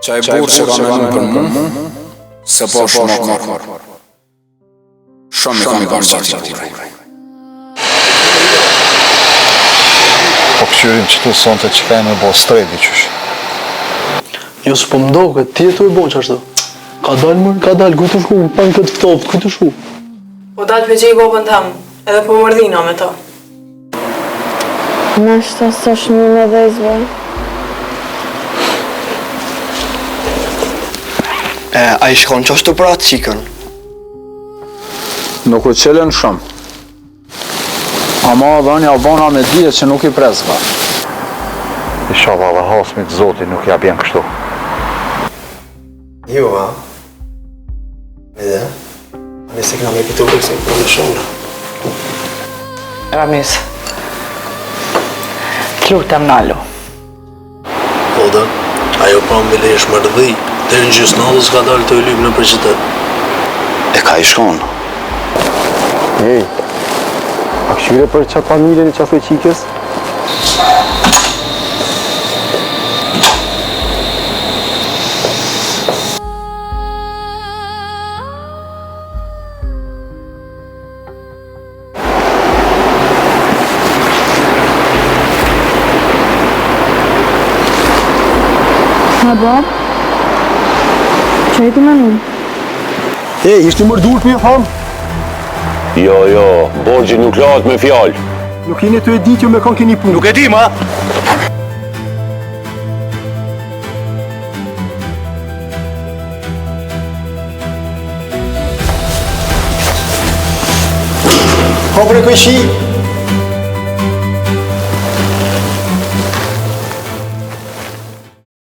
Qaj burrë që ka menu për mu, se po shumë më kërë. Shumë i kam i bërë qatij burri. Po këqyrim që tu sonte që ka me bo stredi qysh. Jo s'po më doket, ti je tu e bo qashtu. Ka dalë mër, ka dalë, ku të shku, pa në këtë ftoftë, ku të shku? Po dalë pe gjej babën tem, edhe po mërdhina me to. Nashta s'është një me dhezve. E, a i shkon qashtu për atë qikën? Nuk u qelën shumë. Ama edhe unë ja bona me dije që nuk i pres va. Ishalla dhe hasmit zoti nuk ja bjen kështu. Jo, a? Edhe? A nëse kena me fitu për se për më shumë. Ramiz, të lutem nalu. Po da, ajo pa më bile është mërdhi, deri në gjysë natës ka dalë të lypë nëpër qytet. E ka i shkon? Ej, a këqyre për qatë familjen e qasaj qikës? Ha, bab? Që e të menu? Ej, ishti mërë dur për e thamë? Jo, jo, borxhi nuk lahet me fjalë. Nuk jeni të e ditë ju me kon keni punë. Nuk e di, ma! Po bre kojshi?